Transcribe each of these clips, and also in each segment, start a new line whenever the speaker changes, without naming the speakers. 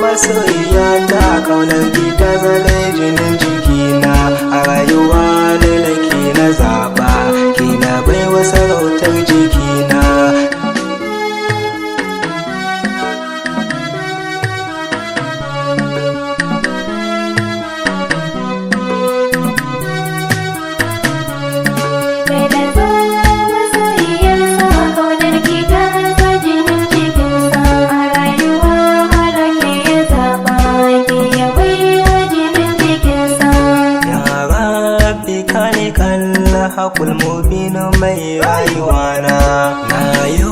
Masoyiya ta, kaunar ki ta zale jinin jikina. A rayuwa Laila ki na zaba, ki na baiwa sarautar jikina.
Laila zo masoyiyarsa, kaunar ki ta zo jinin jikinsa. A rayuwa halake ya zaɓa, ki ya baiwa jinin jikinsa.
Ya Rabbi kalikal haƙul mubin mai rayuwana, na yi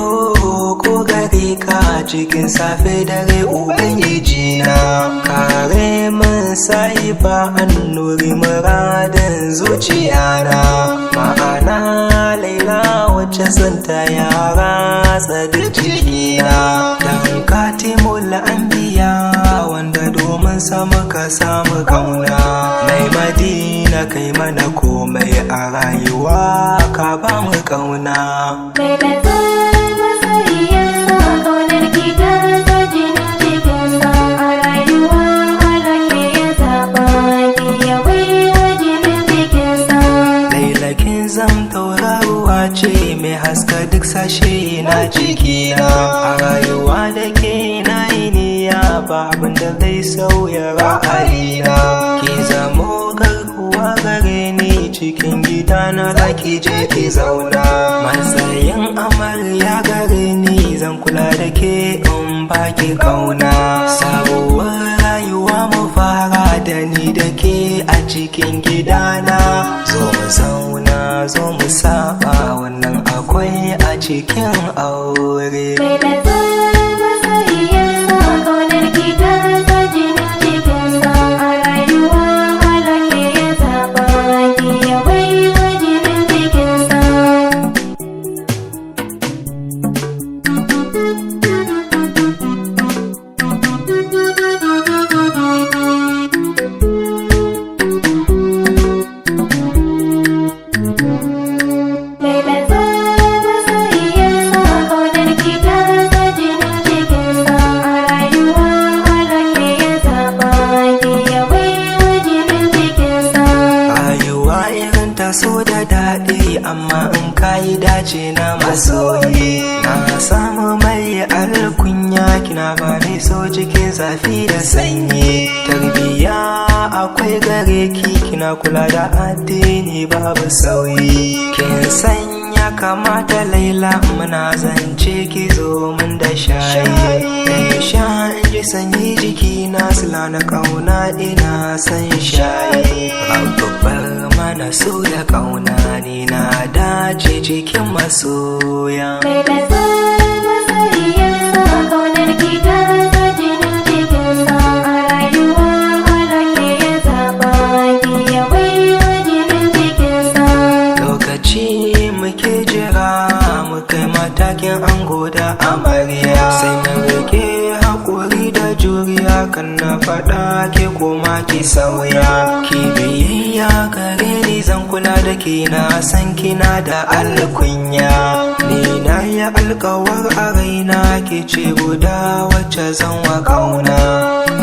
ko gare ka cikin safe dare Ubangiji na, kare min sahiba annuri muradin zuciyana, ma'ana Laila wacce sun ta yara duk jikina, dan katimul anbiya wanda domin samu ka samu kauna, mai Madina kai mana komai a rayuwa ka ba mu kauna.
Laila zo masoyiyarsa, kaunar ki ta zo jinin jikinsa. A rayuwa halake ya zaɓa, ki ya baiwa jinin jikinsa.
Laila kin zam tauraruwa ce mai haska duk sashe na jikina, a rayuwa da ke na yi niyya ba abin da zai sauya ra'ayina, ki zamo garkuwa gare ni cikin gidana za ki je ki zauna, matsayin amarya gare ni zan kula da ke in baki kauna, sabuwar rayuwa mu fara da ni da ke a cikin gidana, zo mu zauna zo mu saba wannan akwai a cikin aure.
Laila zo masoyiyarsa, kaunar ki ta zo jinin jikinsa. A rayuwa halake ya zaɓa, ki ya baiwa jinin jikinsa. Laila zo masoyiyarsa, kaunar ki ta zo jinin jikinsa. A rayuwa halake ya zaɓa, ki ya baiwa jinin jikinsa.
Rayuwa irin ta so da daɗi amma in kayi dace na masoyi, na samu mai alkunya kina ba ni so cikin zafi da sanyi, tarbiya akwai gare ki kina kula da addini babu sauyi, kin sanya kamata Laila muna zance ki zo mun da shayi, in sha in ji sanyi jiki na sila na kauna ina san shayi, babbar mana so da kauna ni na dace cikin masoya.
Laila zo masoyiyarsa, kaunar ki ta zo jinin jikinsa. A rayuwa halake ya zaɓa, ki ya baiwa jinin jikinsa.
Lokaci muke jira mu kai matakin ango da amarya, sai mu rike hakuri da juriya kan na faɗa ke koma ki sauya, ki biyayya gare ni zan kula da ke na san kina da alkunya, ni na yi alkawar a raina ke ce guda wacce zan wa kauna,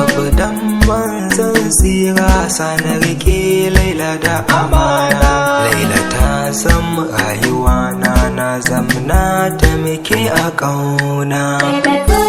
abu dan manzan tsira sana rike Laila da amana, Laila ta zam rayuwa na na zamna ta muke a kauna.
Laila zo